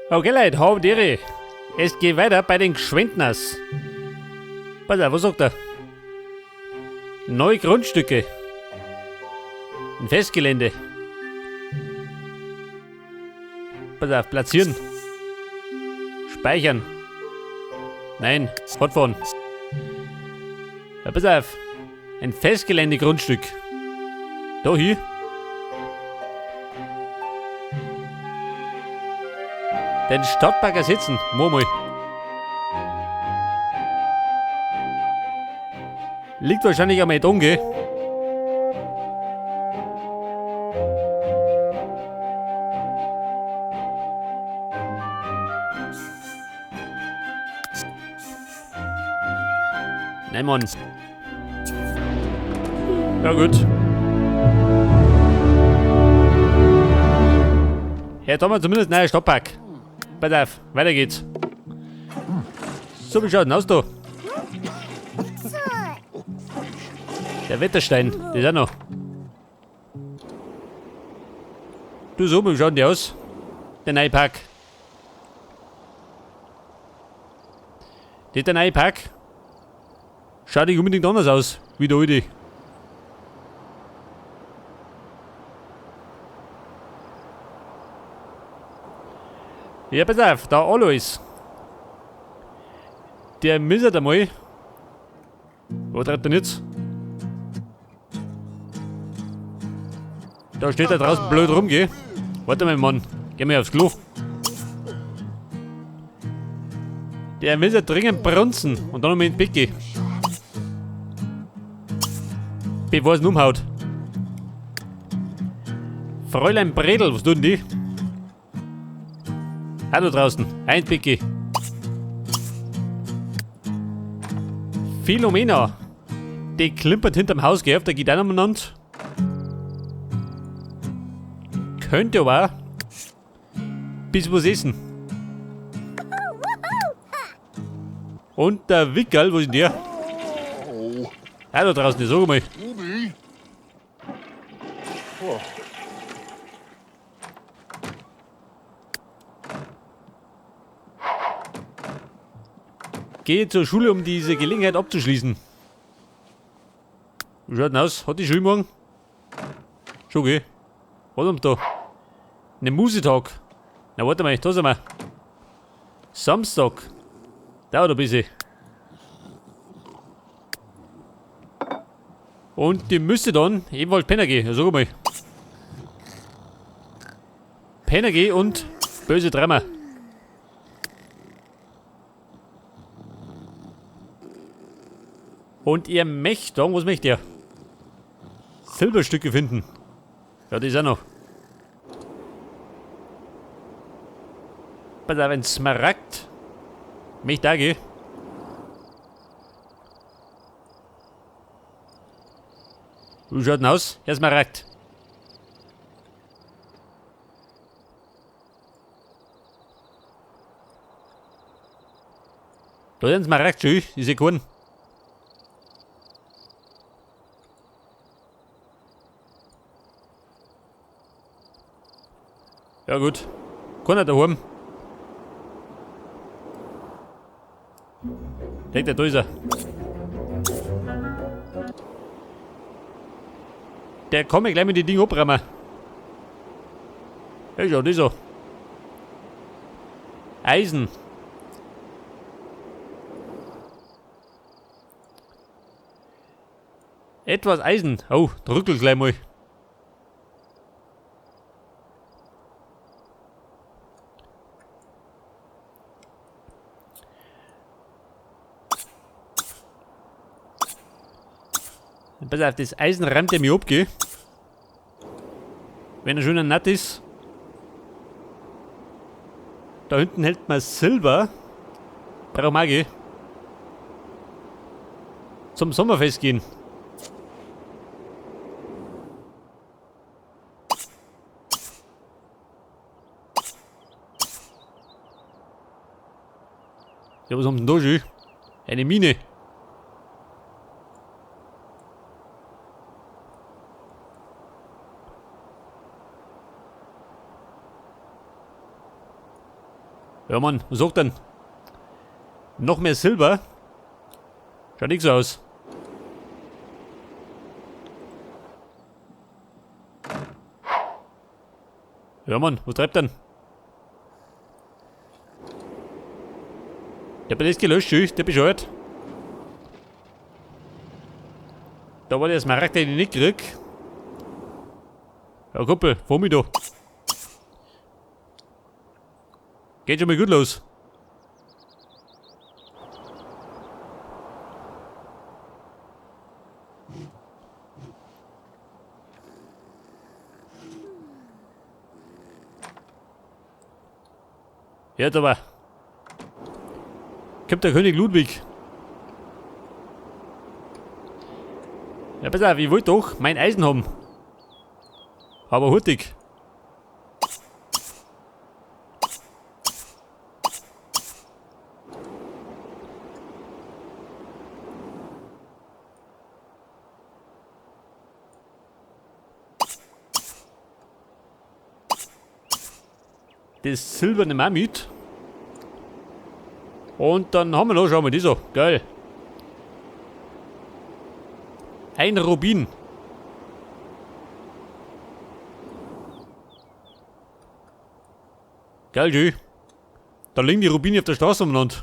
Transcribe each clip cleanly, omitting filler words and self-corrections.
Okay, Leute, hab die Ehre. Es geht weiter bei den Gschwendners. Pass auf, was sagt er? Neue Grundstücke. Ein Festgelände. Pass auf, platzieren. Speichern. Nein, fortfahren. Ja, pass auf. Ein Festgeländegrundstück. Da hier. Den Stadtpark ersetzen. Mach mal. Liegt wahrscheinlich am Edon, gell? Nein, Mann. Ja, gut. Ja, jetzt haben wir zumindest einen neuen Stadtpark. Pass auf, weiter geht's. So, wie schaut denn aus da? Der Wetterstein, der ist auch noch. Du, so, wie schaut denn der aus? Der neue Park. Der neue Park. Schaut nicht unbedingt anders aus, wie der alte. Ja, pass auf, da Alois. Der misst einmal. Wo treibt der jetzt? Da steht er draußen blöd rum, gell? Warte mal, Mann. Geh mal aufs Klo. Der muss ja dringend brunzen und dann noch mit ins Bett gehen. Bevor es ihn umhaut. Fräulein Bredel, was tun die? Hallo draußen, ein Bicki. Philomena. Die klimpert hinterm Haus, gell? Da geht einer umeinander. Könnte aber auch bis was essen. Und der Wickerl, wo ist denn der? Ja, da draußen, sag mal. Gehe zur Schule, um diese Gelegenheit abzuschließen. Wie schaut denn aus? Hat die Schule morgen? Schon, gell? Was haben wir da? Ne Musetag. Na, warte mal, da sind wir. Samstag. Dauert ein bisschen. Und die müsste dann ebenfalls pennen gehen. Ja, sag mal. Pennen gehen und böse Träume. Und ihr möchtet, was möchte ihr? Silberstücke finden. Ja, das ist auch noch. Pass auf, ein Smaragd. Möchte auch gehen. Wie schaut denn aus? Herr Smaragd. Da ist ein Smaragd schon, ist ja kein. Ja gut, keiner daheim. Denkt der, da ist er. Der kann mir gleich mit dem Ding abräumen. Ja, schau, das so. Eisen. Etwas Eisen. Oh, drückel gleich mal. Pass auf, das Eisen rammt er mir ab, gell? Wenn er schön natt ist. Da hinten hält man Silber. Brauchen wir auch, gell? Zum Sommerfest gehen. Ja, was haben denn da schon? Eine Mine. Ja Mann, was sagt denn? Noch mehr Silber? Schaut nicht so aus. Ja Mann, was treibt denn? Der bin jetzt gelöscht, tschüss, der bescheuert. Da war der Smaragd, den ich nicht krieg. Ja, Kumpel, vor mir da. Geht schon mal gut los. Jetzt aber. Kommt der König Ludwig. Ja, pass auf, ich wollte doch mein Eisen haben. Aber hurtig. Das silberne Mammut. Und dann haben wir noch, schauen wir die so. Geil. Ein Rubin. Geil, schön. Da liegen die Rubine auf der Straße umeinander.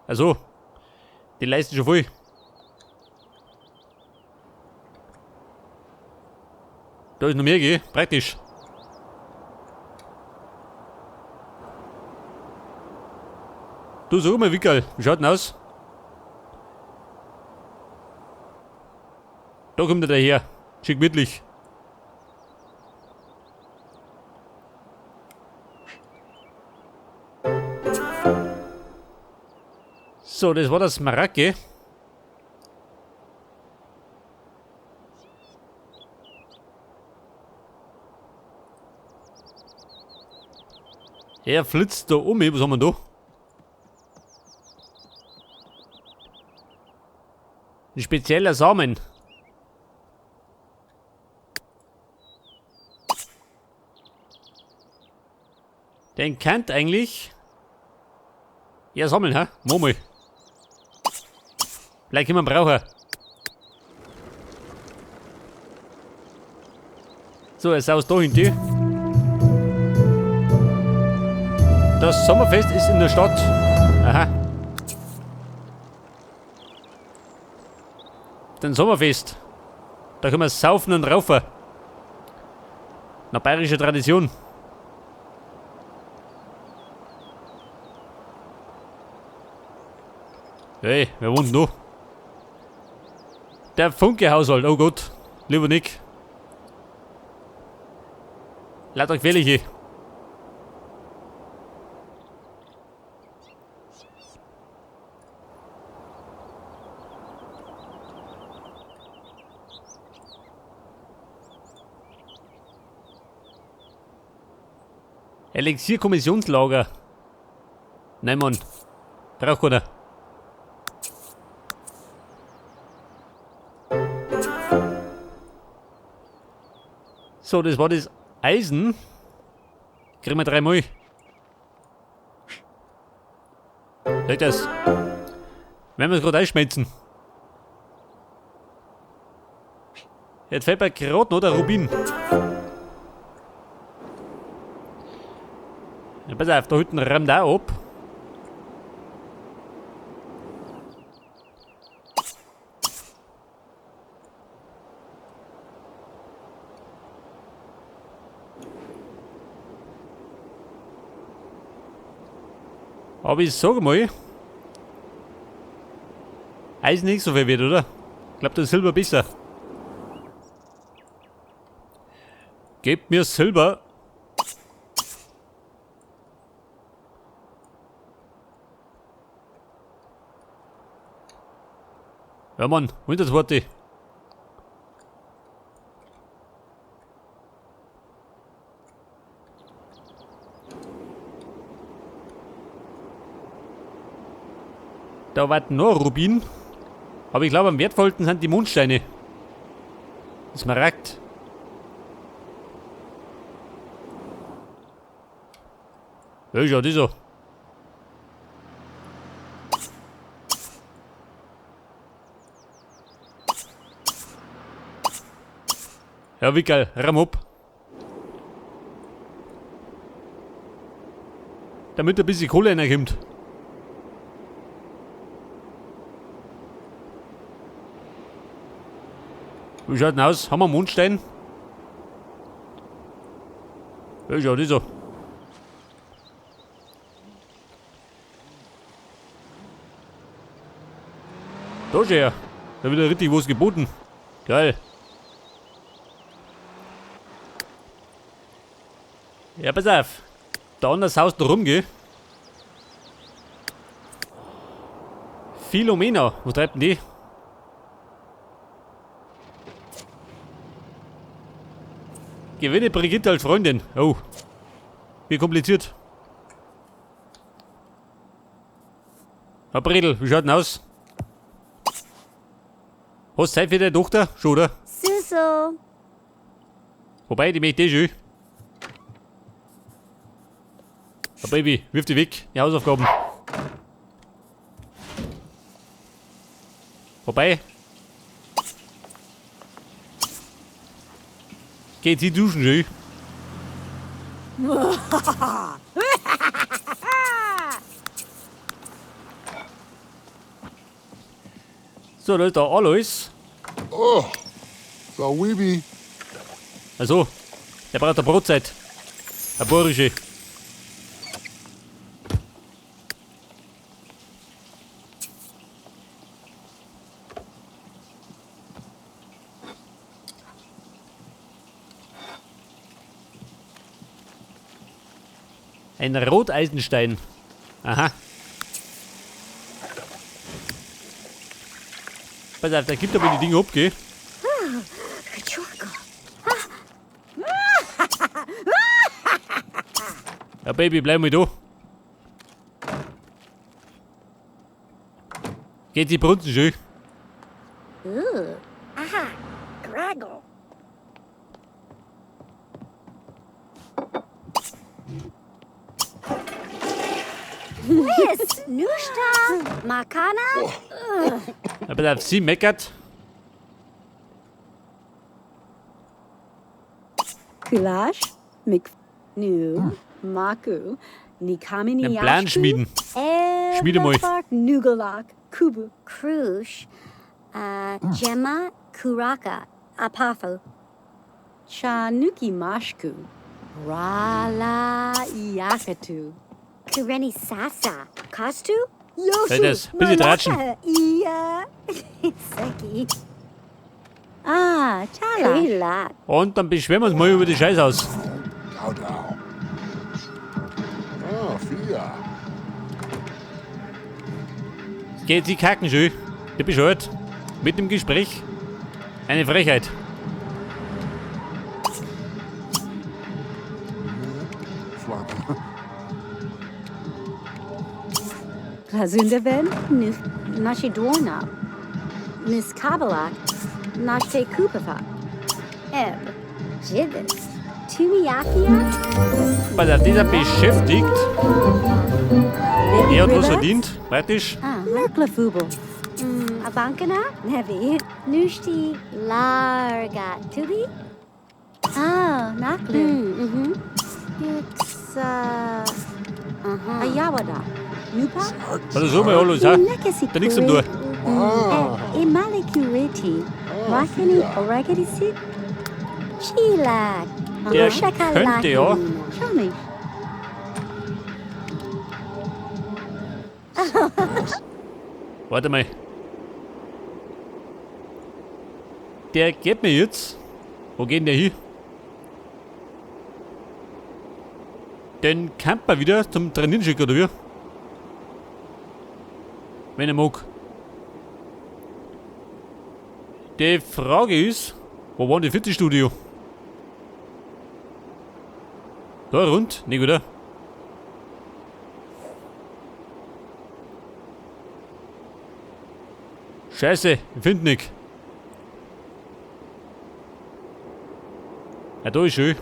Also, die leisten schon voll. Da ist noch mehr, gell? Praktisch. Du, sag mal, wie geil. Wie schaut denn aus? Da kommt er daher. Schick mittig. So, das war das Smaragd, gell? Er flitzt da um, was haben wir da? Ein spezieller Samen. Den kennt eigentlich. Ja, sammeln, hä? Murmel. Vielleicht können wir ihn brauchen. So, er saust da hinten. Das Sommerfest ist in der Stadt. Aha. Den Sommerfest. Da können wir saufen und raufen. Nach bayerischer Tradition. Hey, wer wohnt denn da? Der Funke-Haushalt, oh Gott. Lieber Nick. Lauter gefährliche. Elixierkommissionslager. Nein, Mann. Braucht keiner. So, das war das Eisen. Kriegen wir dreimal. Seht das? Wenn wir es gerade einschmelzen. Jetzt fällt mir gerade noch der Rubin. Ja, pass auf, da hinten rammt auch ab. Aber ich sag mal, Eisen nicht so viel wert, oder? Ich glaub, das ist Silber besser. Gebt mir Silber. Ja Mann, 120. Da war noch ein Rubin. Aber ich glaube, am wertvollsten sind die Mondsteine. Smaragd. Ja, schau das an. Ja, wie geil. Ram ab. Damit ein bisschen Kohle reinkommt. Wie schaut denn aus? Haben wir einen Mondstein? Ja, schau das an. Da schau her. Da wird ja richtig was geboten. Geil. Ja, pass auf. Da an das Haus da rum, gell? Philomena, wo treibt denn die? Gewinne Brigitte als Freundin. Oh. Wie kompliziert. Herr Bredel, wie schaut denn aus? Hast du Zeit für deine Tochter? Schon, oder? Suso. Wobei, die möchte eh schon. Herr Baby, wirf die weg, die Hausaufgaben. Wobei. Geht sie duschen schön? So, da ist der Alois. Oh, so Weeby. Also, der braucht eine Brotzeit. Eine bayerische. Ein Roteisenstein. Aha. Pass auf, der gibt aber die Dinge ab, gell? Ja, Baby, bleib mal da. Geht die Brunzen schön? Aha. Graggle. Miss Nushta Makana? Ja, pass auf, sie meckert. Kulash, Mik, Nu, Maku, Nikamini Den Plan schmieden. Schmiede mal. Nugalak, Kubu. Krush, Gemma Kuraka, Apafu. Chanuki Mashku, Rala Yakatu. Kureni Sasa, Kostu? Soll ich das ein bisschen tratschen? Iya. Seki. Ah, Chala. Kula. Und dann beschweren wir uns mal über die Scheiße aus. Dau dau. Ah, Fia. Geht sie kacken schön. Du bist halt. Mit dem Gespräch. Eine Frechheit. Razundaven, Nuf, Nashidorna. Miss Kabalak. Nashte Kupafa. Eb. Jibis. Tumiakia? Pass auf, dieser beschäftigt. Er hat was verdient, praktisch. Merklafubel. Abankana? Nevi. Nushti Larga. Tubi? Ah, Naklu. Mhm. It's, aha. Ayawada. Nupa? Also so mal alles, ha? Lekasi Da nix am Tor. Ah, Emalekureti. Wakani Oregadisit? Chila. Der könnte ja. Show me. Warte mal. Der geht mir jetzt. Wo geht denn der hin? Den Camper wieder zum Trainieren schicken, oder wie? Wenn er mag. Die Frage ist, wo war denn die Fitnessstudio? Da rund? Nicht, oder? Scheiße, ich find nix. Ja, da ist schön.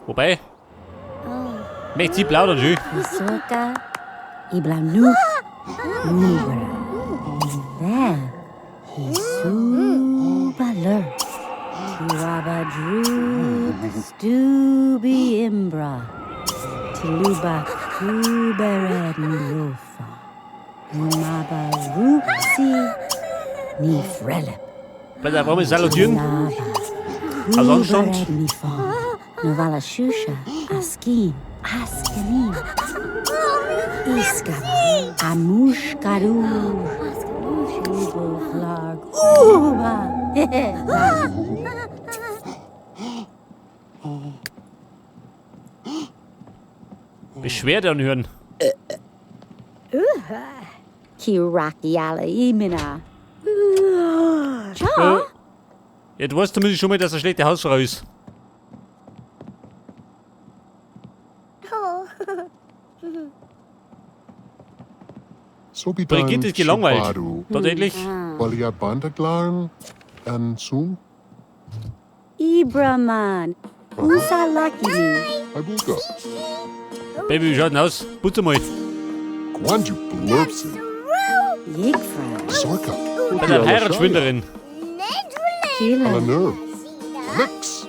Wobei, möchte sie plaudern schön. Isoka. Iblamnu. Nubra. Vel. Isubalur. Tiraba Druk. Stubi Imbra. Tiluba Kubered Nurofa. Numaba Rupsi. Nifrelip. Bei der Warum salutieren? Nava. Aus Anstand. Kubered Nifon. Novala Shusha. Askin. Askanim. Iskaba. Amushkaru. Shuboflarg. Uba. Beschwerde anhören. Kirakiala Imina. Cha. Ja, du weißt zumindest schon mal, dass er schlechte Hausfrau ist. Sobitan Brigitte ist gelangweilt. Subaru. Tatsächlich. Balia Bandaglarn. En Sum. Ibraman. Usalakini. Ibuka. Baby, wie schaut denn aus? Putz mal. Guanju Blurpsi. Yigfra. Sorka. Bei der Heiratsschwinderin. Chila. Alanur. Nix.